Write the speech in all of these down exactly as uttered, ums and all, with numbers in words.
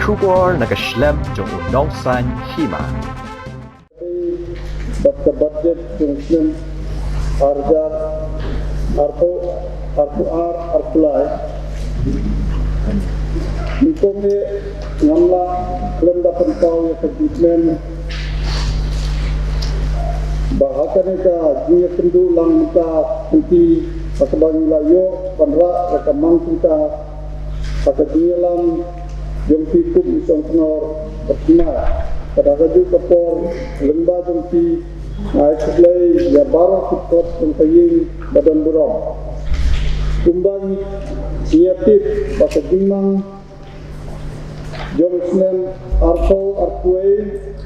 Khubor na ka shlem jong u nongsan hima. Bad ka budget jong u snem arhajar arphew arphew ar arphew lai. Nyngkong eh ngam lah khlem da pynpaw ïa ka jingkmen ba ha kane ka jingïakynduh lang mynta ka kynti ha kaba ngi la ïoh ban rah ïa ka mang tyngka ha ka jingïalam jong phi kum u shongknor bad khynnah. Bad ha kajuh ka por lyngba jong phi nga ai khublei ïa baroh ki kot jong ka ïing ba don burom. Kumba ngi ïa tip ba ka jingmang jong u snem arphew arphew wei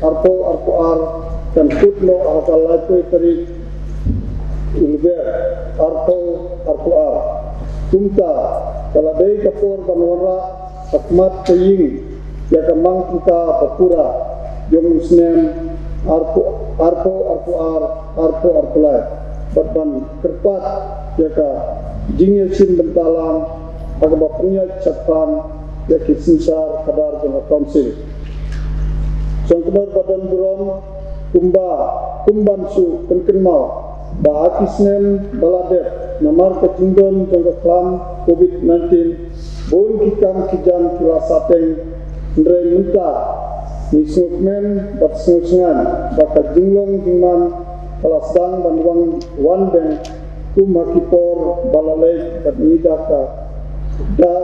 arphew arphew ar kan kut noh ha ka laiphew tarik u Lber arphew arphew ar. Kumta ka la dei ka por ban wanrah ha khmat ka ïing ïa ka mang tyngka ba pura jong u snem arphew arphew arphew ar arphew arphew lai bad ban kyrpad ïa ka jingïashim bynta lang ha kaba pynïaid shaphrang ïa ki synshar khadar jong ka council. Shongknor ba don burom, kumba kumban shu pynkynmaw ba ha ki snem ba la dep namar ka jingdon jong ka khlam covid nineteen bun ki kam ki jam ki la sateng. Hynrei mynta ngi sngewkmen bad sngewsngaiñ ba ka jinglong jingman ka la sdang ban wan beng kum ha ki por ba la leit bad ngi da ka da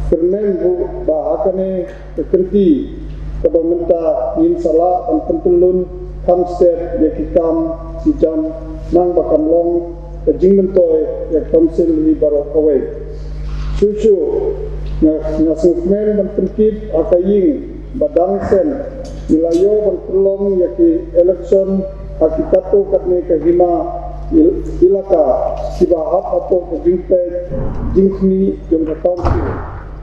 kyrmen ruh ba ha kane ka kynti kaba mynta ngin sa lah ban pyntyllun kham stet ïa ki kam ki jam nang ba kan long ka jingmyntoi ïa ka council hi baroh kawei. Shuh shuh nga sngewkmen ban pynkit ha ka ïing ba dang shen ngi la ïoh ban pynlong ïa ki election ha ki katto katne ka hima elaka kiba hap hapoh ka jingpeit jingkhmih jong ka council.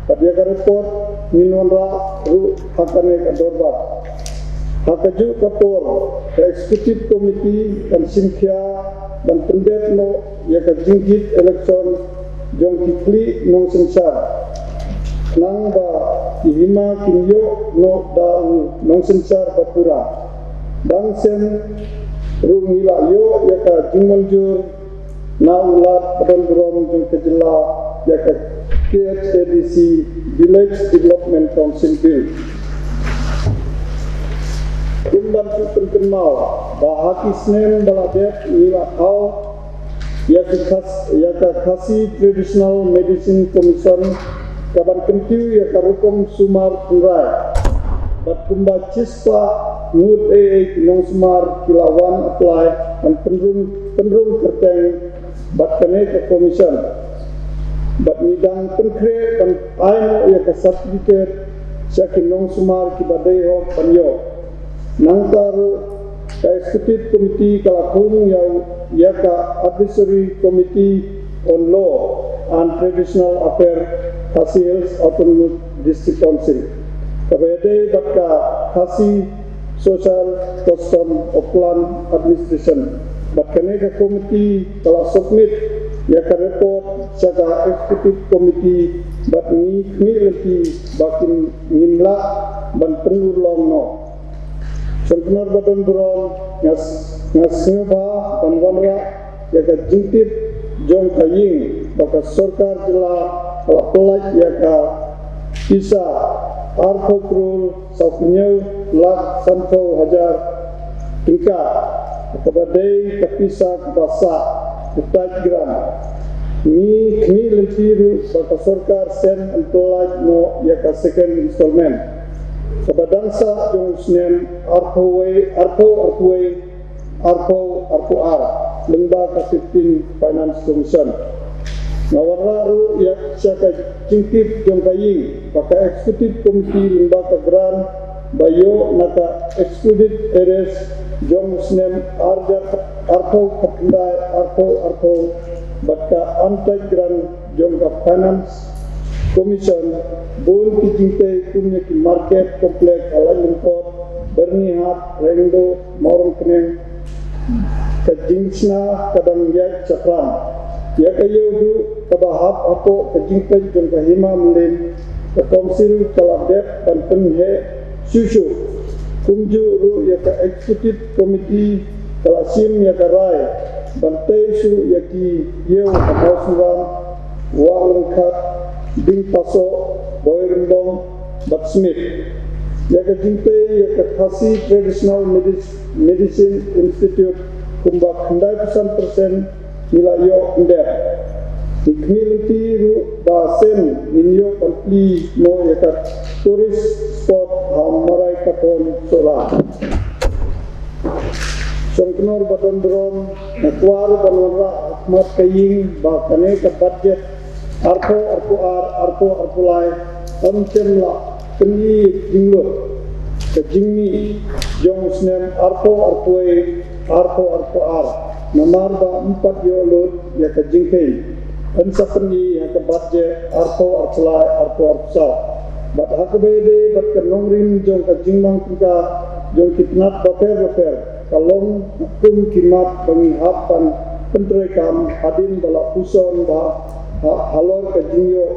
Bad ïa ka report ngin wanrah ruh ha kane ka dorbar. Ha kajuh ka por ka executive committee kan shim khia ban pyndep noh ïa ka jingkit election jong ki khlieh nongsynshar khnang ba ki hima kin ïoh noh da u nongsynshar ba pura. Dang shen ruh ngi la ïoh ïa ka jingmynjur na u Lat ba don burom jong ka jylla ïa ka K H A D C Village Development Council Bill. Kumban shu pynkynmaw ba ha ki snem ba la dep ngi la thaw ïa ka Khasi Traditional Medicine Commission kaban kyntiew ïa ka rukom sumar tynrai. Bad kumba shispah ngut ei ei ki nongsumar ki la wan apply ban pynrung pynrung kyrteng bad kane ka commission. Bad ngi dang pynkhreh ban ai noh ïa ka certificate sha ki nongsumar kiba dei hok ban ïoh. Nangta ruh ka executive committee ka la khung ïa ka advisory committee on law and traditional affairs Khasi Hills Autonomous District Council kaba ïadei bad ka Khasi Social Custom of Clan Administration. Bad kane ka committee ka la submit ïa ka report sha ka executive committee bad ngi khmih lynti ba kin ngin lah ban pynurlong noh. Shongknor ba don burom, nga sngewbha ban wanrah ïa ka jingtip jong ka ïing ba ka sorkar jylla ka la pyllait ïa ka pisa arphew klur sawphew hynñiew lak sanphew hajar tyngka kaba dei ka pisa kaba sah u Taj Grant. Ngi khmih lynti ruh ba ka sorkar shen ban pyllait noh ïa ka second installment kaba dang sah jong u snem arphew wei arphew arphew wei arphew arphew ar lyngba ka fifteen Finance Commission. Nga wanrah ruh ïa sha ka jingtip jong ka ïing ba ka executive committee lyngba ka grant ba ïoh na ka excluded areas jong u snem arhajar arphew khyndai arphew arphew bad ka untouched grant jong ka Finance Commission bun ki jingtei kum ïa ki market complex ha Laitumkhrah, Byrnihat, Rengdo, Mawryngkneng. Ka jingshna ka dang ïaid shaphrang. Ïa ka ïewduh kaba hap hapoh ka jingpeit jong ka hima Mylliem Ka Council ka la dep ban pynheh shuh shuh. Kumjuh ruh ïa ka Executive Committee ka la shim ïa ka rai ban tei shuh ïa ki ïew ha Mawsynram, Wah Lyngkhat, Diengpasoh, Bhoirymbong bad Smit. Ïa ka jingtei ïa ka Khasi Traditional Medis- Medicine Institute kumba khyndai phew san percent ngi la ïoh khyndiat. Ngi khmih lynti ruh ba shen ngin ïoh ban plie noh ïa ka tourist spot ha Marai Kathon Sohra. Shongknor ba don burom, nga kwah ruh ban wanrah ha khmat ka ïing ba kane ka budget arphew arphew ar, arphew arphew lai, ym shym la pyni jinglut ka jingmih jong u snem arphew arphew wei, arphew arphew ar. Namar ba ym pat ïoh lut ïa ka jingkheiñ. Yn sa pyni ha ka budget arphew arphew lai, arphew arphew saw. Bad ha kaba ïadei bad ka nongrim jong ka jingmang tyngka jong ki tnat bapher bapher, ka long kum ki mat ba ngi hap ban pyntreikam hadien ba la puson ba ha, halor ka jingïoh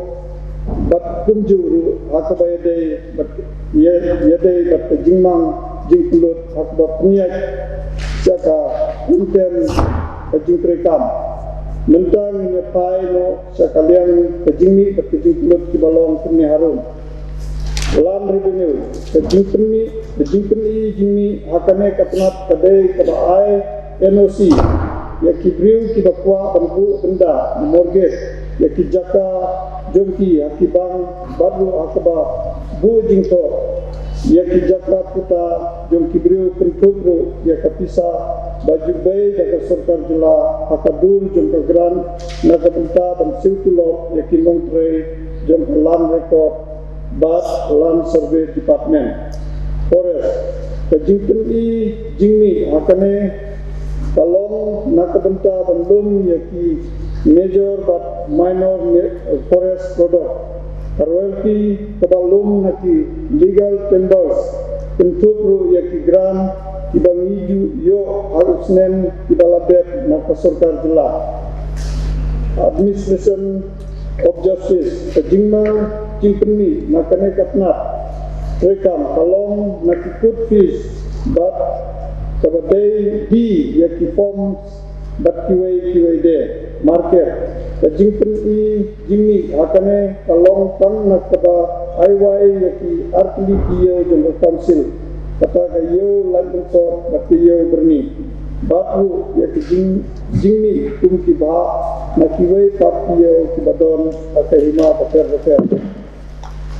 bad kumjuh ruh ha kaba ïadei bad ïa, ïadei bad ka jingmang jingpynlut ha kaba pynïaid sha ka kyntem ka jingtreikam. Mynta ngin ïa phai noh sha ka liang ka jingmih bad ka jingpynlut kiba long kumne harum. Land revenue, ka jingpynmih, ka jingpyni jingmih ha kane ka tnat ka dei kaba ai N O C ïa ki briew kiba kwah ban buh bynda, mortgage, ïa ki jaka jong ki ha ki bank bad ruh ha kaba buh jingthoh ïa ki jaka puta jong ki briew, kynthup ruh ïa ka pisa ba ju bei da ka sorkar jylla ha ka dur jong ka grant na ka bynta ban siew tulop ïa ki nongtrei jong ka Land Record bad Land Survey Department. Forest, ka jingpyni jingmih ha kane ka long na ka bynta ban lum ïa ki major bad minor mi- forest product. Ka royalty kaba lum na ki legal timbers, kynthup ruh ïa ki grant kiba ngi ju ïoh ha u snem kiba la dep na ka sorkar jylla. Administration of Justice, ka jingmang jingpynmih na kane ka tnat treikam ka long na ki court fees bad kaba dei die ïa ki forms bad kiwei kiwei de. Market, ka jingpyni jingmih ha kane ka long tang na kaba ai wai ïa ki artylli ki ïew jong ka council, kata ka ïew Laitlyngkot bad ka ïew Byrni. Bad ruh ïa ki jing- jingmih kum ki bhah na kiwei pat ki ïew kiba don ha ka hima bapher bapher.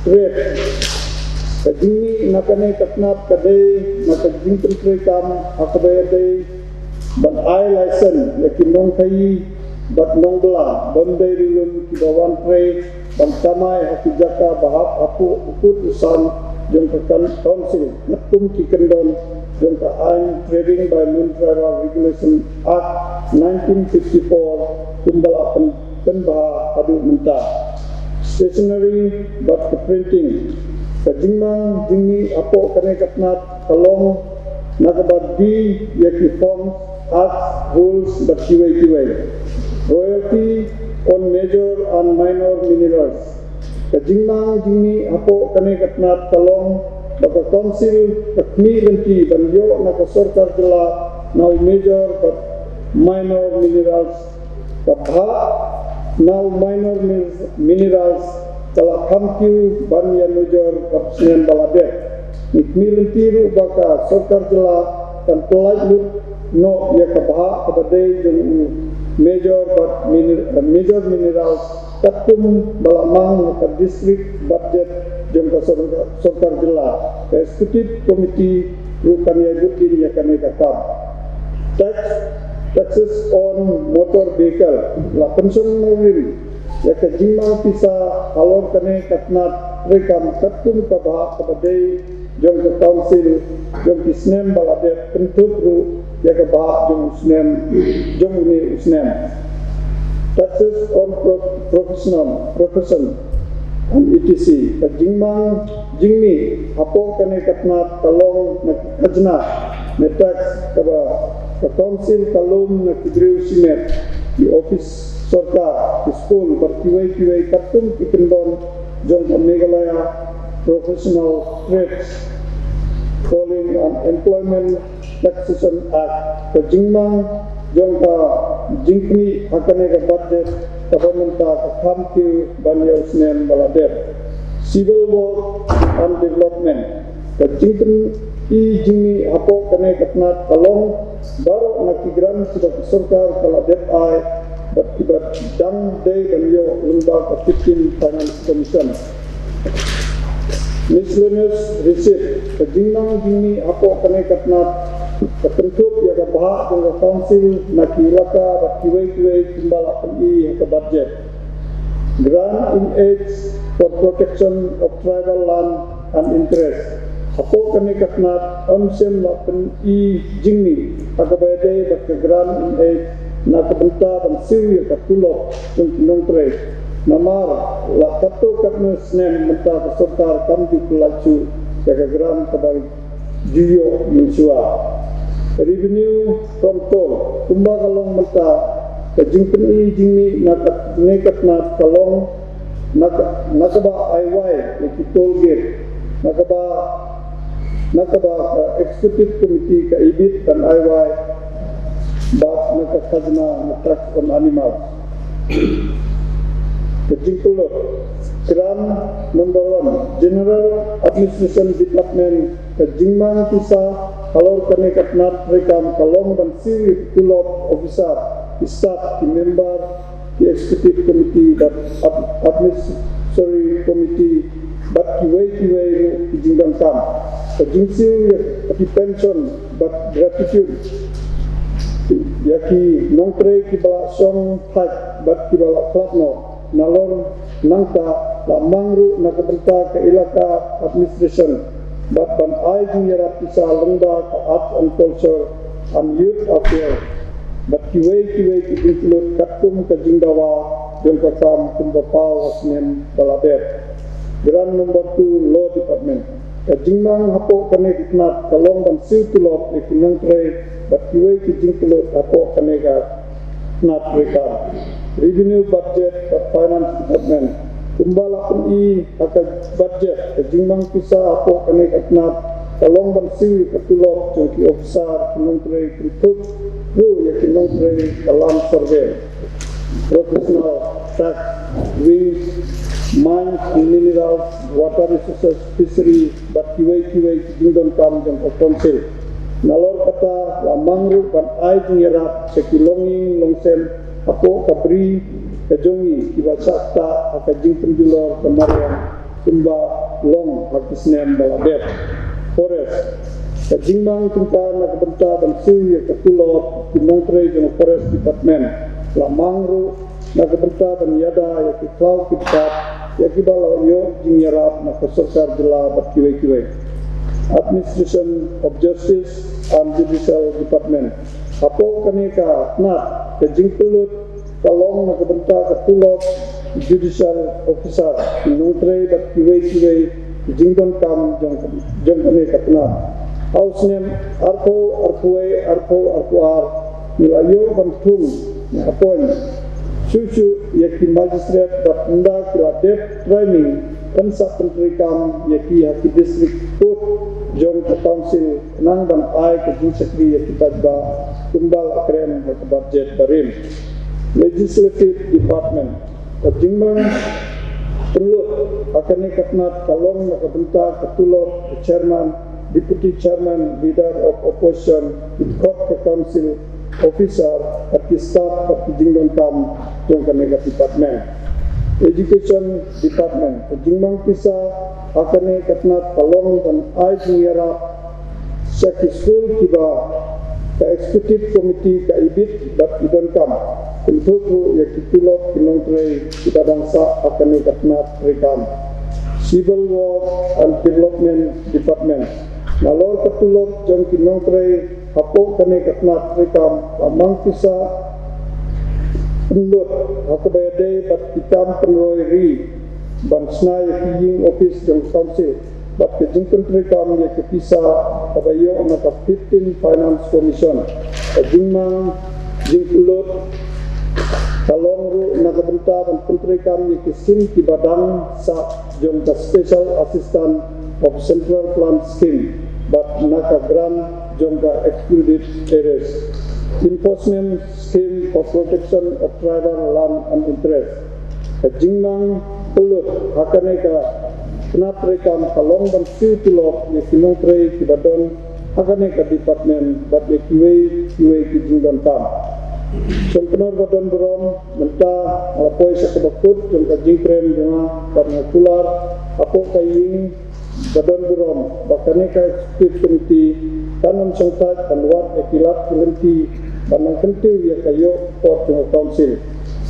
Trade, ka jingmih na kane ka tnat ka dei na ka jingpyntreikam ha kaba ïadei ban ai license ïa ki nongkhaïi bad nongbylla bym dei riewlum kiba wan trei ban kamai ha ki jaka ba hap hapoh u kut u sam jong ka kan- council, katkum ki kyndon jong ka aiñ Trading by Non-Tribal Regulation Act nineteen fifty-four kumba la pyn- pynbha haduh mynta. Stationery bad ka printing, ka jingmang jingmih hapoh kane ka tnat ka long na kaba die ïa ki forms, acts, rules bad kiwei kiwei. Royalty on major and minor minerals, ka jingmang jingmih hapoh kane ka tnat ka long ba ka council ka khmih lynti ban ïoh na ka sorkar jylla na u major bad minor minerals. Ka bhah na u minor mi- minerals ka la kham kiew ban ïanujor bad snem ba la dep. Ngi khmih lynti ruh ba ka sorkar jylla kan pyllait lut noh ïa ka bhah kaba dei jong u major bad miner- major minerals katkum ba la mang ha ka district budget jong ka sorkar, sorkar jylla. Ka executive committee ruh kan ïai bud dien ïa kane ka kam. Tax, taxes on motor vehicle, la pynshong nongrim ïa ka jingmang pisa halor kane ka tnat treikam katkum ka bhah kaba dei jong ka council jong ki snem ba la dep, kynthup ruh ïa ka bhah jong u snem, jong une u snem. Taxes on pro- professional profession and et cetera. Ka jingmang jingmih hapoh kane ka tnat ka long na ki khajna, ne tax, kaba ka council ka lum na ki briew shimet, ki office sorkar, ki skul bad kiwei kiwei katkum ki kyndon jong ka Meghalaya Professional Trades Calling and Employment Taxation Act. Ka jingmang jong ka jingpyni ha kane ka budget kaba mynta ka kham kiew ban ïa u snem ba la dep. Civil Work and Development. Ka jingpyni jingmih hapoh kane ka tnat ka long baroh na ki grant kiba ka sorkar ka la dep ai bad kiba dang dei ban ïoh lyngba ka fifteen Finance Commission. Miscellaneous receipt. Ka jingmang jingmih hapoh kane ka tnat ka kynthup ïa ka bhah jong ka council na ki ilaka bad kiwei kiwei kumba la pyni ha ka budget. Grant in aid for protection of tribal land and interest. Hapoh kane ka tnat ym shym la pyni jingmih ha kaba ïadei bad ka grant in aid na ka bynta ban siew ïa ka tulop jong ki nongtrei. Namar la katto katne snem mynta ka sorkar kam ju pynlait shuh ïa ka grant kaba ju ïoh mynshuwa. Revenue from toll, kumba ka long mynta, ka jingpyni jingmih na kane ka tnat ka long na ka, na kaba ai wai ïa ki toll gate, na kaba, na kaba ka executive committee ka ibit ban ai wai bad na ka khajna na tax on animals. Ka jingpynlut. Grant number one, General Administration Department. Ka jingmang pisa halor kane ka tnat treikam ka long ban siew ïa ki tulop officer, ki staff, ki member ki executive committee bad administrative committee bad kiwei kiwei ruh ki jingdonkam. Ka jingsiew ïa ki pension bad gratuity ïa ki nongtrei kiba la shong thait bad kiba la khlad noh. Nalor nangta la mang ruh na ka bynta ka ilaka administration bad ban ai jingïarap pisa lyngba ka Arts and Culture and Youth Affairs bad kiwei kiwei ki jingpynlut katkum ka jingdawa jong ka kam kumba paw ha snem ba la dep. Grant number two, Law Department. Ka jingmang hapoh kane ka tnat ka long ban siew tulop ïa ki nongtrei bad kiwei ki jingpynlut hapoh kane ka tnat treikam. Revenue, Budget bad Finance Department. Kumba la pyni ha ka budget, ka jingmang pisa hapoh kane ka tnat ka long ban siew ïa ka tulop jong ki officer, ki nongtrei kynthup ruh ïa ki nongtrei ka lam survey, professional tax wing, mines and minerals, water resources, fishery bad kiwei kiwei ki jingdonkam jong ka council. Nalor kata la mang ruh ban ai jingïarap sha ki longïing longsem hapoh ka bri ka jong ngi kiba shah ktah ha ka jingpynjulor ka mariang kumba long ha ki snem ba la dep. Forest. Ka jingmang tyngka na ka bynta ban siew ïa ka tulop ki nongtrei jong Forest Department. La mang ruh na ka bynta ban ïada ïa ki khlaw ki bthap ïa kiba la ïoh jingïarap na ka sorkar jylla bad kiwei kiwei. Administration of Justice and Judicial Department. Hapoh kane ka tnat ka jingpynlut ka long na ka bynta ka tulop judicial officer, nongtrei bad kiwei kiwei ki jingdonkam jong, jong kane ka tnat. Ha u snem arphew arphew wei arphew arphew ar ngi la ïoh ban thung ne appoint shuh shuh ïa ki magistrate bad ynda ki la dep training kan sa pyntreikam ïa ki ha ki district court jong ka council khnang ban ai ka jingshakri ïa ki paidbah kumba la kren ha ka budget barim. Legislative Department. Ka jingmang pynlut ha kane ka tnat ka long na ka bynta ka tulop ka chairman, deputy chairman, leader of opposition, ki dkhot ka council officer bad ki staff bad ki jingdonkam jong kane ka department. Education Department. Ka jingmang pisa ha kane ka tnat ka long ban ai jingïarap sha ki skul kiba ka executive committee ka ibit bad i donkam, kynthup ruh ïa ki tulop ki nongtrei kiba dang sah ha kane ka tnat treikam. Civil Work and Development Department. Nalor ka tulop jong ki nongtrei hapoh kane ka tnat treikam la mang pisa pynlut ha kaba ïadei bad ki kam pynroi ri ban shna ïa ki ïing ophis jong council bad ka jingpyntreikam ïa ka pisa kaba ïoh na ka fifteen Finance Commission. Ka jingmang jingpynlut ka long ruh na ka bynta ban pyntreikam ïa ki sim kiba dang sah jong ka Special Assistance of Central Plan Scheme bad na ka grant jong ka Excluded Areas Enforcement Scheme for Protection of Tribal Land and Interest. Ka jingmang pynlut ha kane ka tnat treikam ka long ban siew tulop ïa ki nongtrei kiba don ha kane ka department bad ïa kiwei kiwei ki jingdonkam. Sngewbha ba don burom, mynta nga la poi sha kaba kut jong ka jingkren jong nga, bad nga kular hapoh ka ïing ba don burom ba kane ka executive committee kan ym shongthait ban wad ïa ki lad ki lynti ban nang kyntiew ïa ka ïoh pop jong ka council,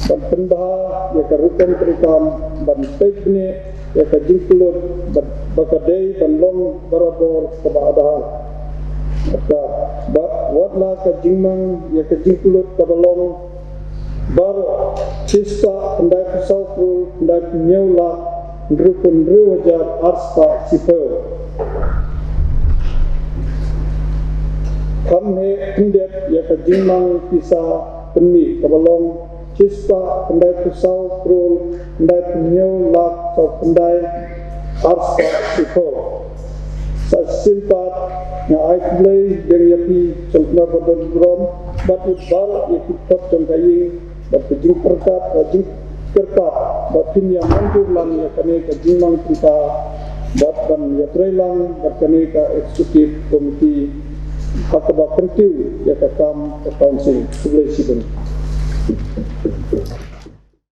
ban pynbha ïa ka rukom treikam, ban peit bniah ïa ka jingpynlut ba, ba ka dei ban long barabor kaba adha. Ka, bad wat la ka jingmang ïa ka jingpynlut kaba long baroh shispah khyndai phew saw klur khyndai phew hynñiew lak hynriew phew hynriew hajar arspah shiphew. Kham heh khyndiat ïa ka jingmang pisa pynmih kaba long shispah khyndai phew saw klur khyndai phew hynñiew lak saw khyndai arspah shiphew. Sa shisien pat nga ai khublei biang ïa phi sngewbha ba don burom bad ïa baroh ïa ki dkhot jong ka ïing bad ka jingkyrpad, ka jingkyrpad ba phin ïa mynjur lang ïa kane ka jingmang pynta bad ban ïatrei lang bad kane ka executive committee ha kaba kyntiew ïa ka kam ka council. Khublei shibun.